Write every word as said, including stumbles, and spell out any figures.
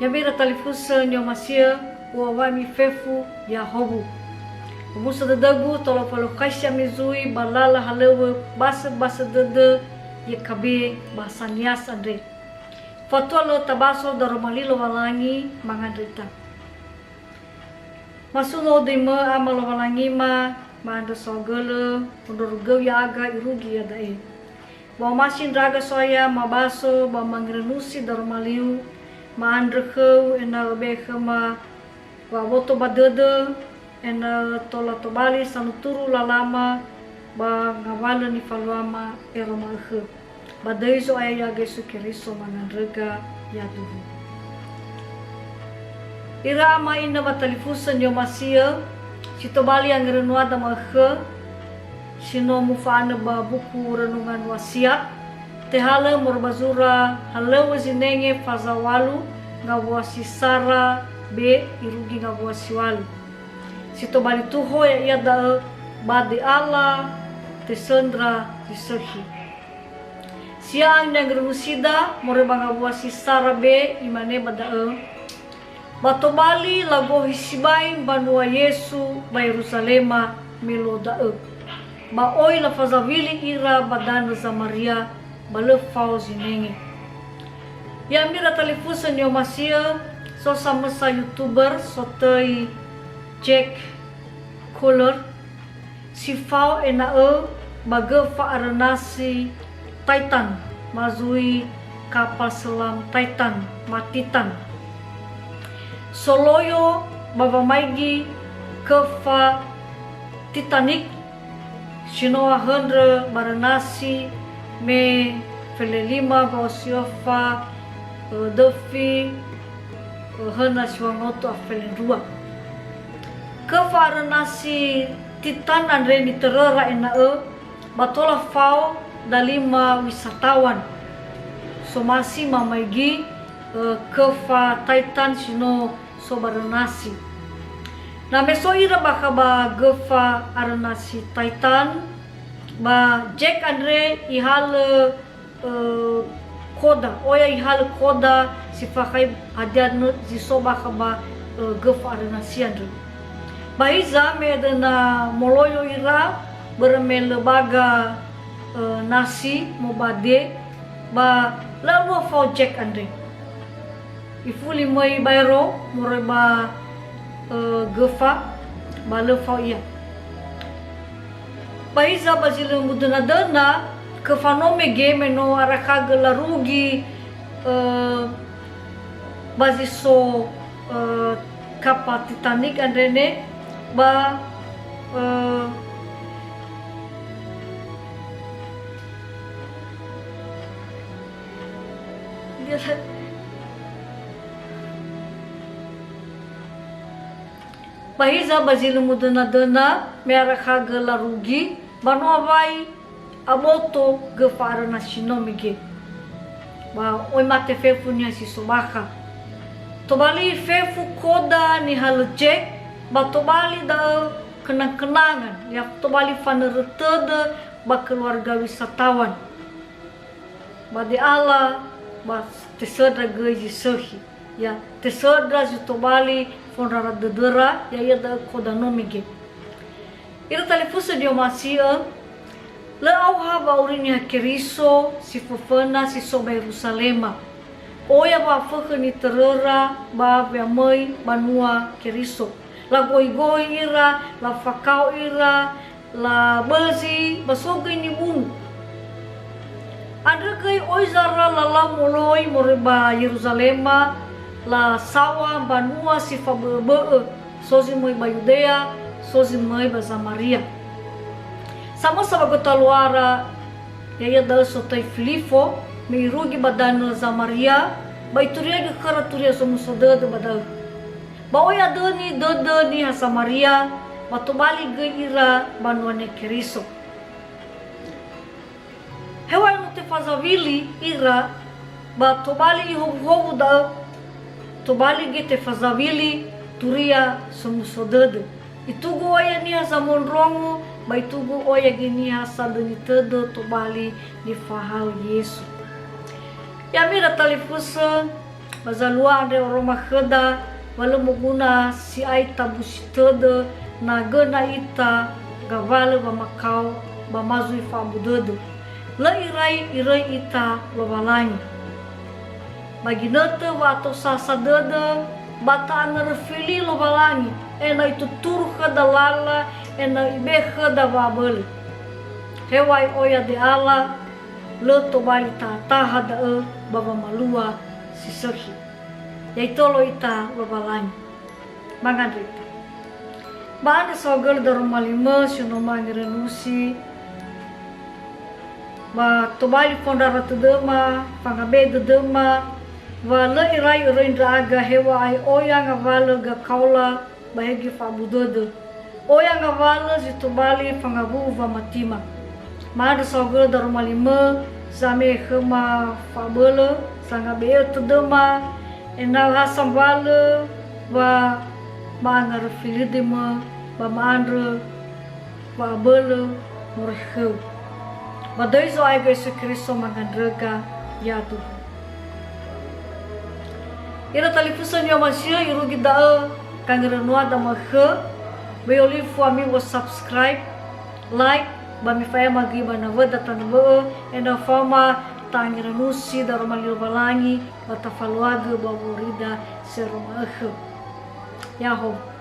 Ya'ami ira talifusö ni'omasi'ö, u'awaimi fefu Yahobu. Omuso dödögu, tola falukhaisi ami zui ba lala halöŵö basöbasö dödö Y K B Bahasa Nias andre. Fatua lö tabaso daroma li Lowalangi mangandrö ita. Masuno döimö Ama Lowalangima, ma'andrö saohagölö, ondrorogöu ya'aga irugi iada'e. Ba omasi ndra'aga So'aya mabaso ba mangerönusi daroma liu, ma'andrö khöu ena'ö öbe'e khöma wa'aboto ba dödö, ena'ö tola tobali sanuturu lalama ba ngawalö nifaluama ero ma'ökhö. Ba döi Zo'aya ya'aga Yesu Keriso mangandröga yaduhu. Ira ama ina ba talifusö ni'omasi'ö, si tobali angerönuada ma'ökhö, si no mufa'anö ba buku Renungan Wasiat, tehalö moroi ba zura halöŵö zinenge faza walu ngawua si sara be irugi ngawua si walu. Si tobali tuho ya'ia da'ö, Ba De'ala Tesöndra Zi Sökhi. Si'a'angö ni'angerönusida moroi ba ngawua si sara be, imane ba da'ö, Ba tobali lagohi sibai mbanua Yesu ba Yeruzalema me luo da'ö. Ba oi lafazawili ira ba danö Zamaria, ba lö fao zinenge. Ya'ami ira talifusö ni'omasi'ö, so samösa YouTuber sotöi Jack Kohler, si fao ena'ö ba göfa arönasi Titan, ma zui kapal selam Titan, ma Titan. Soloyo ba wamaigi köfa Titanic, si no ahöndrö ba arönasi me felelima ba osiöfa, ö, döfi, ö, höna si wangoto a felendrua. Köfa arönasi Titan andre nitöröra ena'ö ba tola fao dalima wisatawan. Somasi mamaigi, ö, köfa Titan si no so ba arönasi. Na me so ira bakha ba göfa arönasi Titan, ba Jack andre ihalö, ö, koda, oya ihalö koda si fakhai hadia nö zi so bakha ba, ö, göfa arönasi andrö. Ba hiza me döna moloyo ira, börö me lö baga, ö, nasi mobade, ba lö alua fao Jack andre. Ifuli möi baero moroi ba, ö, göfa, ba lö fao ia. Ba hiza ba zi lö mudöna-döna, köfa no mege me no arakhagö larugi, ö, ba zi so, ö, kapal Titanic andre ne, ba, ö, Ba hiza ba zi lö mudöna-döna, me arakhagö larugi, ba no awai aboto göfa arönasi no mege. Ba oi mate fefu niha si so bakha. Tobali fefu koda nihalö Jack, ba tobali da'ö kenang-kenangan, ya tobali fanörö tödö ba keluarga wisatawan. Ba De'ala, ba tesöndra göi zi sökhi. Ya, tesöndra zi tobali fondrara dödöra, ya'ia da'ö koda no mege. Ira talifusö ni'omasi'ö, lö aoha wa'auri Niha Keriso si föföna si so ba Yeruzalema. Oya wa'afökhö nitöröra ba we'amöi banua Keriso. Lagoigoi ira, lafakao ira, labözi, ba so göi nibunu. Andrö göi oi zara lalau moloi moroi ba Yeruzalema, lasaŵa mbanua si fabö'öbö'ö, so zi möi ba Yudea, so zi möi ba Zamaria. Samösa ba gotaluara, ya'ia da'ö sotöi Filifo, me irugi ba danö Zamaria, ba ituriagö khöra turia somuso dödö ba da'ö. Ba oi adöni dödö niha Samaria, ba tobali göi ira banua Niha Keriso. Heŵa'ae no tefazawili ira, ba tobali ihowuhowu da'ö, tobali göi tefazawili turia somuso dödö. Itugu oya niha zamondrongo, ba itugu oya göi niha sadöni tödö tobali nifahaö Yesu. Ya'ami ira talifusö, Ba zalua andre oroma khöda wa lö moguna si'ai tabusi tödö na göna ita ngawalö wamakao ba ma zui fa'abu dödö. Lö irai iröi ita Lowalangi. Ba ginötö wa'atosasa dödö ba ta'angöröfili Lowalangi ena'ö ituturu khöda lala ena'ö ibe'e khöda wa'abölö. Heŵa'ae oya de'ala, lö tobali tahataha da'ö ba wamalua si sökhi. Ya'itolo ita Lowalangi. Mangandrö ita. Ba andre saohagölö daroma limö si no mangerönusi, ba tobali fondrara tödöma, fangabe'e dödöma, wa lö irai öröi ndra'aga heŵa'ae oya ngawalö gakaola ba he göi fa'abu dödö. Oya ngawalö zi tobali fangawu'u wamatima. Ma'andrö saohagölö daroma limö, zame'e khöma fa'abölö, zangabe'e'ö tödöma, ena'ö ha sambalö wa ma'angöröfili dödöma ba ma'andrö wa'abölö moroi khöu. Ba döi Zo'aigö Yesu Keriso mangandröga, ya'aduhu. Ira talifusö ni'omasi'ö irugi da'ö kangerönua damakhö, böi olifu ami wa subscribe, like, ba mifa'ema göi ba nawöda tanö bö'ö, ena'ö faoma ta'angerönusi daroma li Lowalangi ba tafaluagö ba wurida si aroma'ökhö. Ya'ahowu.